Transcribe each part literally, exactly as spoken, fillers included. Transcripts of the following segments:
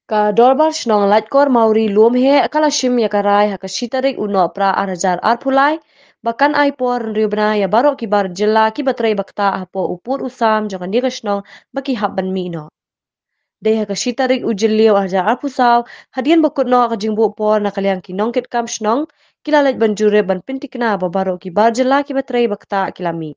Ka Dorbar Shnong Laitkor Mawri Lumheh ka la shim ïa ka rai ha ka shi tarik u Nohprah ar hajar arphew lai ba kan ai por hynriew bnai ïa baroh ki bar jylla kiba trei ba ktah hapoh u pud u sam jong kane ka shnong ba ki hap ban mih noh. Dei ha ka shi tarik u Jylliew ar hajar arphew saw, hadien ba kut noh ka jingbuh por na ka liang ki nongkitkam shnong, ki la leit ban jurip ban pynthikna ba baroh ki bar jylla kiba trei ba ktah ki la mih.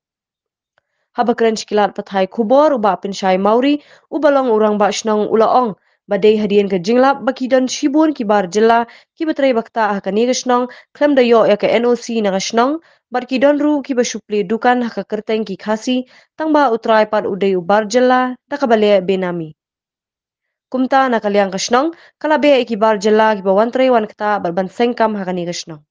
Haba kren sha ki lad pathai khubor, u Bah Pynshai Mawri, uba long u rangbah shnong, u la ong ba dei hadien ka jinglap ba ki don shibun ki bar jylla kiba trei ba ktah ha kane ka shnong khlem da ïoh ïa ka N O C na ka shnong, bad ki don ruh kiba shu plie dukan ha ka kyrteng ki Khasi, tangba u trai pat u dei u bar jylla da kaba leh benami. Kumta na ka liang ka shnong ka la beh ïa ki bar jylla kiba wan trei wan ktah bad ban seng kam ha kane ka shnong.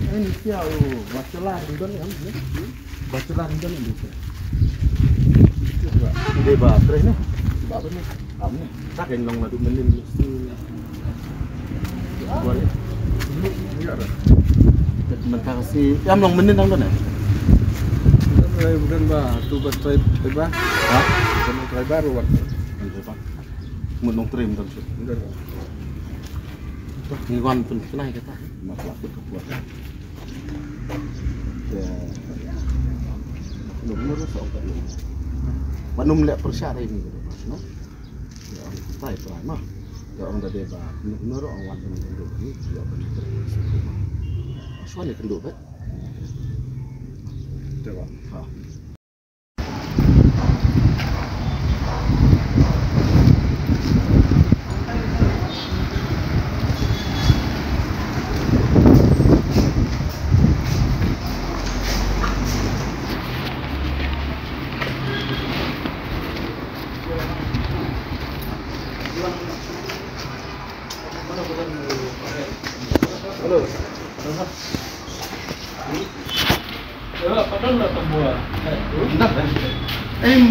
Ini sia, oh, bachelor di don kan, ni? Bachelor di don ni, sia. Ide ba, terus ni. Ba apa ni? Am ni. Tak yang long madu menin mesti. Buat ni. Mentang si, ya long menin dang don ni. Bukan ba, tu ba try ba. Ha? Bukan try baru buat. Mut nongtrei mynta shuh. Ngi wan pynknai kata. Mak la put ka puat. Te. Num nur sa ong ka num. Ba num leh pyrshah dei ni kata, no? Ya, tai trai mah. Ya, ong da dei ba num nur ong wan pynkynduh ni, ya, pynkynduh. Shwa ni kynduh bet. Te ba. Ha. Hello. Em.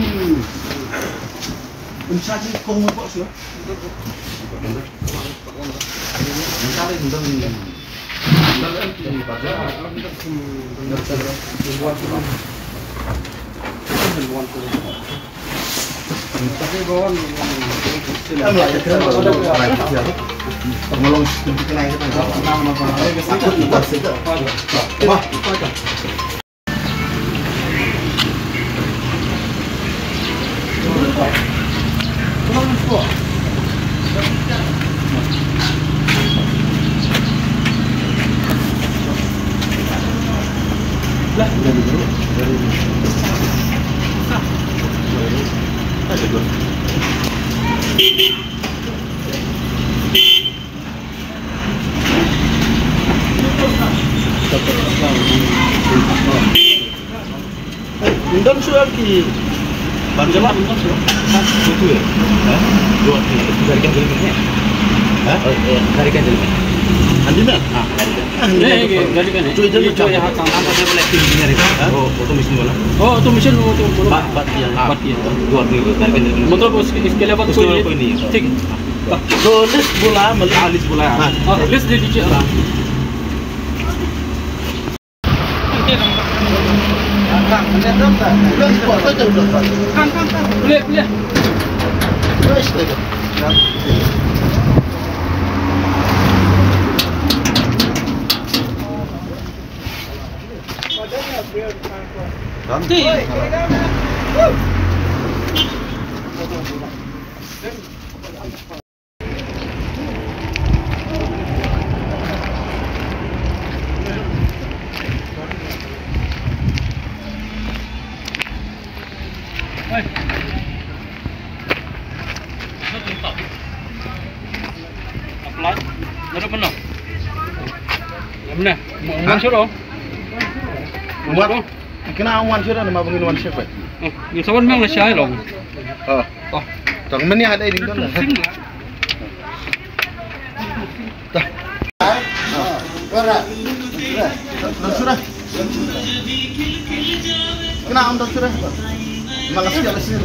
Em, sa ji kong mo ko sio. Ym don shuh ki. Ban jala ym don shuh. Ha? Itu ya. Ha? Dua kali. Dari kan dulu. Ha? Oh, iya. Dari kan dulu. Andi na? Ah, dari kan. Ah, ini. Dari kan. Cuy, jadi cuy, ha, tang, tang, tang, boleh. Ha? Oh, automation wala. Oh, automation, auto, auto. Bat, bat, iya. Bat, iya. Dua kali. Dari kan dulu. Matlab, uske, uske alawa koi nahi hai. Thik hai. To list bula, matlab. Ah, list bula. Ha. Oh, list de dijiye. Apply. Naduh mynno? Ïa mynne. Mo, mo shuh. Mo shuh. Kena wan shuh na ma bangin wan shuh. Ngi sa wan meng la shai long. Oh. Oh. Tang mynne ada ini kan. Dah. Dah sudah. Kena wan dah sudah. Makasih ya, Leslie.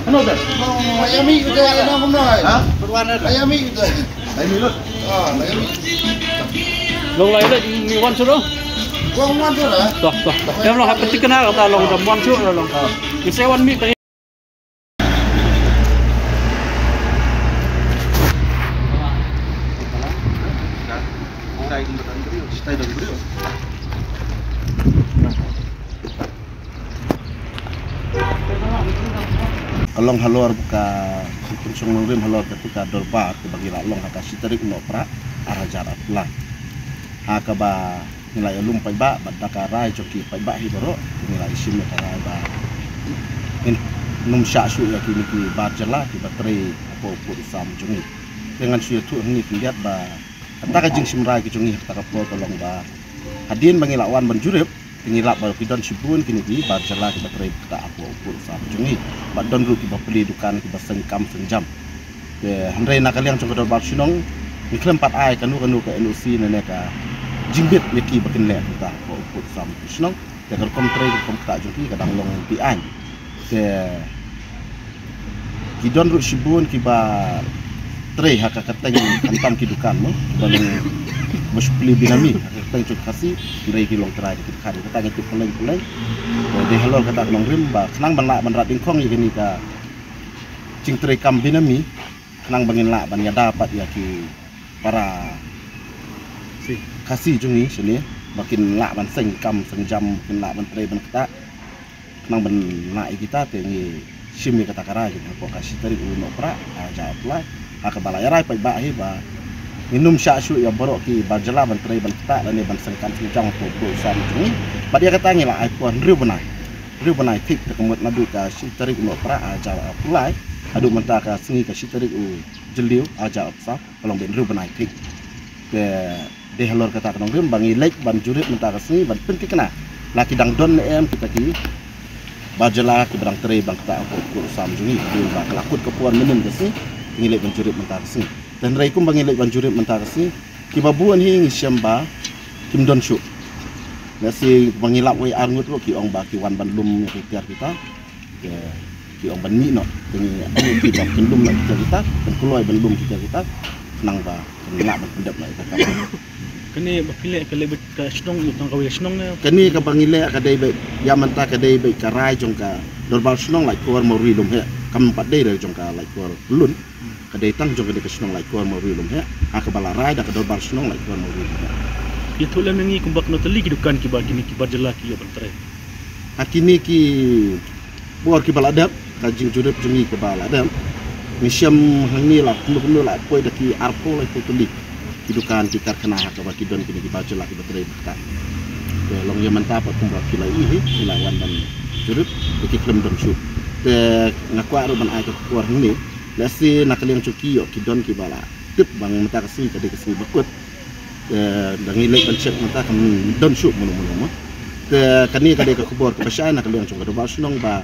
Ano, Dad? Oh, ayami udah, ano, kumno, eh? Ha? Ayami udah. Ayami lut. Ah, ayami. Long lai lut, ni wan shuh. Wan, wan shuh, eh? Toh, toh. Em long, ha, pynthikna kata long, da wan shuh long. Ki sa wan mih. Ka long halor ka pynshong nongrim halor kata ka dorbar kaba ngi la long ha ka shi tarik u Nohprah ar hajar arphew lai. Ha kaba ngi la ïalum paidbah bad da ka rai jong ki paidbah hi baroh, ngi la ïashim ïa ka rai ba ngin ym shah shuh ïa kine ki bar jylla kiba trei hapoh u pud u sam jong ngi. Te ngan shu ïathuh hangne khyndiat ba kata ka jingshim rai ka jong ngi ha kata ka por ka long ba hadien ba ngi la wan ban jurip, te ngi lap ba ki don shibun kine ki bar jylla kiba trei kata hapoh u pud u sam jong ngi. Bad don ruh kiba plie dukan, kiba seng kam seng jam. Te hynrei na ka liang jong ka dorbar shnong, ngi khlem pat ai kano kano ka N O C ne ne ka jingbit ïa ki ba kin leh kata hapoh u pud u sam shnong. Te ka rukom trei ka rukom ktah jong ki ka dang long beaiñ. Te ki don ruh shibun kiba trei ha ka kyrteng, khamtam ki dukan mo, kiba long, kiba shu plie binami ha ka kyrteng jong ka Khasi, hynrei ki long trai ki dkhar. Kata ngi tip kylleng kylleng. Te dei halor kata ka nongrim ba khnang ban lah ban rat dyngkhong ïa kane ka jingtrei kam binami, khnang ba ngin lah ban ïada pat ïa ki para Khasi jong ngi shane ba kin lah ban seng kam seng jam, kin lah ban trei ban ktah. Khnang ban lah ïa kita te ngi shim ïa kata ka rai jong ngi hapoh ka shi tarik u Nohprah ar hajar arphew lai. Ha kaba la ïa rai paidbah hi ba ngin ym shah shuh ïa baroh ki bar jylla ban trei ban ktah lane ban seng kam seng jam hapoh u pud u sam jong ngi. Bad ïa kata ngi la ai por hynriew bnai. Hynriew bnai thik, te ka mut naduh ka shi tarik u Nohprah ar hajar arphew lai haduh mynta ka sngi ka shi tarik u Jylliew ar hajar arphew saw, ka long beit hynriew bnai thik. Te dei halor kata ka nongrim ba ngi leit ban jurip mynta ka sngi ban pynthikna la ki dang don ne em kita ki bar jylla kiba dang trei ban ktah hapoh u pud u sam jong ngi. Hadien ba ka la kut ka por mynnin ka sngi, te ngi leit ban jurip mynta ka sngi. Te hynrei kumba ngi leit ban jurip mynta ka sngi, kiba bun hi ngi shem ba kim don shuh. Lehse ba ngi lap wei ar ngut ruh ki ong ba ki wan ban lum ïa ki tiar kita. Te ki ong ban mih noh, te ngi ong ïa ki ba kin lum noh ki tiar kita, kin kloi ban lum ki tiar kita, khnang ba kin lah ban pyndep noh ïa ka kam. Kane ba phi leh ka leh beit ka shnong, u tang kawei ka shnong ne? Kane kaba ngi leh ka dei beit, ïa mynta ka dei beit ka rai jong ka dorbar shnong Laitkor Mawri Lumheh, kam pat dei re jong ka Laitkor Pyllun. Ka dei tang jong kane ka shnong Laitkor Mawri Lumheh, ha kaba la rai da ka dorbar shnong Laitkor Mawri Lumheh. Ïathuh lem ïa ngi kumba kano tylli ki dukan kiba kine ki bar jylla ki ïoh ban trei ha kine ki por kiba la dep, ka jingjurip jong ngi kaba la dep. Ngi shem hangne la kumno kumno la poi da ki arphew laiphew tylli ki dukan ki karkhana ha kaba ki don kine ki bar jylla kiba trei ba ktah. Te long ïa mynta pat kumba phi la ïohi hi, phi la wan ban jurip, te ki khlem don shuh. Te nga kwah ruh ban ai ka khubor hangne, lehse na ka liang jong ki ïoh ki don kiba la tip ba mynta ka sngi ka dei ka sngi ba kut. Te da ngi leit ban check mynta kam don shuh mano mano mo. Te kane ka dei ka khubor kaba shai na ka liang jong ka dorbar shnong ba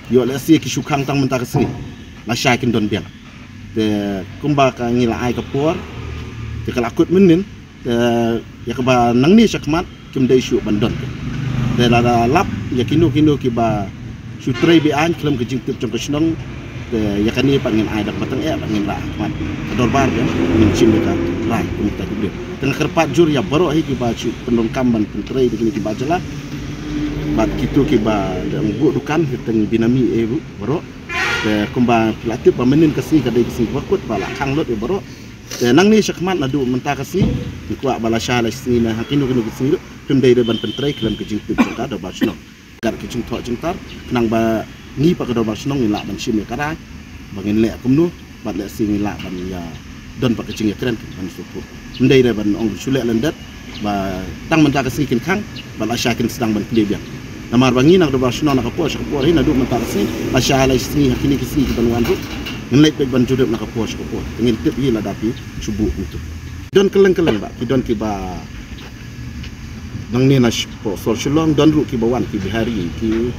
ïoh lehse ki shu khang tang mynta ka sngi, lashai kin don biang. Te kumba ka ngi la ai ka por, te ka la kut mynnin, te ïa kaba nangne shakhmat kim dei shuh ban don. Te lada lap ïa kino kino kiba shu trei beaiñ khlem ka jingtip jong ka shnong, te ïa kane pat ngin ai da kaba tyngeh, bad ngin rah ha khmat ka dorbar biang, ngin shim ïa ka rai kum kita ki briew. Te nga kyrpad jur ïa baroh hi kiba shu pyndonkam ban pyntrei da kine ki bar jylla bad kito kiba dang buh dukan kyrteng binami eh ruh baroh. Te kumba phi la tip ba mynnin ka sngi ka dei ka sngi ba kut ba la khang lut ïa baroh. Te nangne shakhmat naduh mynta ka sngi, ngi kwah ba lashai lashisngi ne ha kino kino ki sngi ruh, kim dei re ban pyntrei khlem ka jingtip jong ka dorbar shnong. Kat ka jingthoh jingtar, khnang ba ngi pat ka dorbar shnong ngin lah ban shim ïa ka rai ba ngin leh kumno, bad lehse ngin lah ban ïa don pat ka jingïakren ban sngewthuh. Ym dei re ban ong shu leh lyndet ba tang mynta ka sngi kin khang, bad lashai kin sdang ban plie biang. Namar ba ngi na ka dorbar shnong na ka por sha ka por hi naduh mynta ka sngi, lashai lashisngi ha kine ki sngi ki ban wan ruh, ngin leit beit ban jurip na ka por sha ka por. Te ngin tip hi lada phi shu buh kumto. Don kylleng kylleng ba, ki don kiba nangne na sh-, por sor Shillong, don ruh kiba wan ki Bihari, ki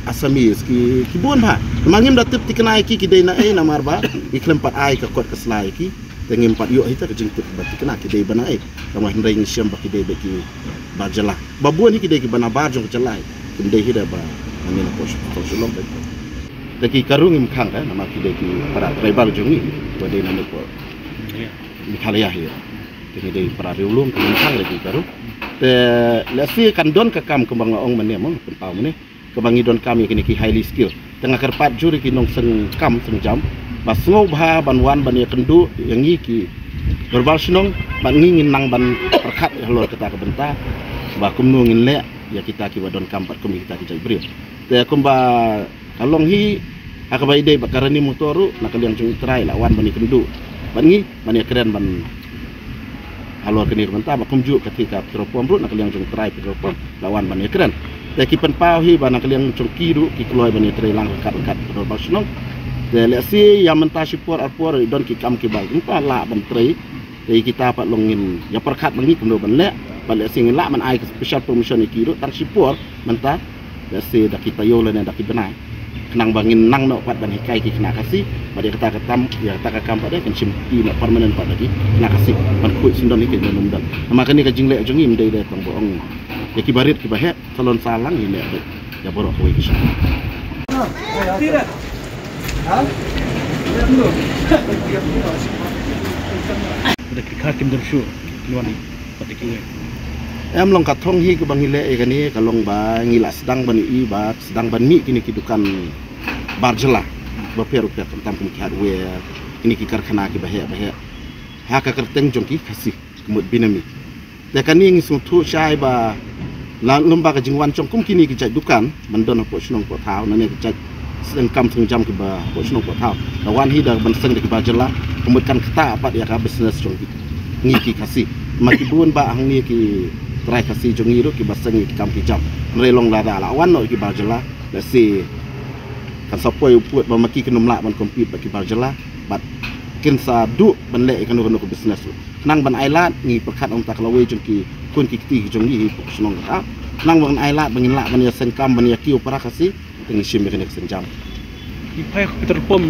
Assamese, ki, ki bun bha. Namar ngim da tip thikna ïa ki, ki dei na ei, namar ba ngi khlem pat ai ka kot ka sla ïa ki. Te ngim pat ïoh hi ta ka jingtip ba thikna ki dei ba na ei. Tangba hynrei ngi shem ba ki dei beit ki bar jylla. Ba bun hi ki dei kiba na bar jong ka jylla hi. Kim dei hi da ba Ngi na pdeng shnong te ki ka rung im khang ka namar ki dei ki para tribal jong ngi, ba dei na pdeng Meghalaya hi. Te ngi dei para riewlum, te ngi khang dei ki ka rung. Te lehse kan don ka kam kumba nga ong mynne mo, pynpaw mynne, kaba ngi donkam ïa kine ki highly skill. Te nga kyrpad jur ïa ki nongseng kam seng jam ba sngewbha ban wan ban ïakynduh ïa ngi ki dorbar shnong, bad ngi ngin nang ban pyrkhat halor kata ka bynta ba kumno ngin leh ïa kita kiba donkam bad kum ïa kita ki jaitbynriew. Te kumba ka long hi, ha kaba ïadei bad ka rani motor ruh, na ka liang jong U Trai la wan ban ïakynduh bad ngi ban ïakren ban halor kane ka bynta, ba kumjuh ka thik ka petrol pump ruh, na ka liang jong U Trai petrol pump la wan ban ïakren. Te ki pynpaw hi ba na ka liang jong ki ruh ki kloi ban ïatrei lang ryngkat ryngkat ka dorbar shnong. Te lehse ïa mynta shipor arpor don ki kam kiba mynta lah ban trei. Te kita pat long ngin ïa pyrkhat ba ngi kumno ban leh, bad lehse ngin lah ban ai ka special permission ïa ki ruh tang shipor mynta. Lehse da ki taïew lane da ki bnai, khnang ba ngin nang noh pat ban hikai ki khynnah Khasi, bad ïa kata ka kam, ïa kata ka kam pat de kan shim ki noh permanent pat da ki khynnah Khasi ban khuid syndon hi ki nongdon. Namar kane ka jingleh jong ngi ym dei de tang ba ong ïa kiba rit kiba heh, salon salang hi leh beit ïa baroh kawei ka shnong. Da ki kha kim don shuh, ki wan hi. Em, long ka thong hi kaba ngi leh ïa kane ka long ba ngi la sdang ban ïohi ba sdang ban mih kine ki dukan bar jylla bapher bapher, khamtam kum ki hardware, kine ki karkhana kiba heh ba heh ha ka kyrteng jong ki Khasi, ka mut Binami. Te kane ngi sngewthuh shai ba la lem ba ka jingwan jong kum kine ki jait dukan ban don hapoh shnong hapoh thaw, nane ki jait seng kam seng jam kiba hapoh shnong hapoh thaw, la wan hi da ban seng da ki bar jylla, ka mut kan ktah pat ïa ka business jong ngi ki Khasi. Ma ki bun ba hangne ki trai Khasi jong ngi ruh kiba seng ïa ki kam ki jam. Hynrei long lada la wan noh ki bar jylla, lehse kan sa poi u pud ba ma ki kin ym lah ban compete bad ki bar jylla, bad kin sa duh ban leh ïa kano kano ka business ruh. Khnang ban ai lad, ngi pyrkhat na ka bynta ka lawei jong ki khun ki kti ki jong ngi hapoh shnong kata. Khnang ban ai lad ba ngin lah ban ïaseng kam ban ïa kiew para Khasi, te ngi shim ïa kane ka seng jam. Ki phai petrol pump.